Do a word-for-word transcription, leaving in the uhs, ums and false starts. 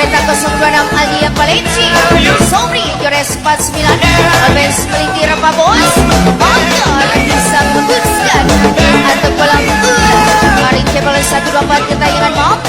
Kereta kosong dua enam Alia Palenci, Somri Jores empat sembilan, Albes Meliti Rapa Bos, Motor bisa memutuskan atau pulang. Mari cebol satu dua empat ketayangan maaf.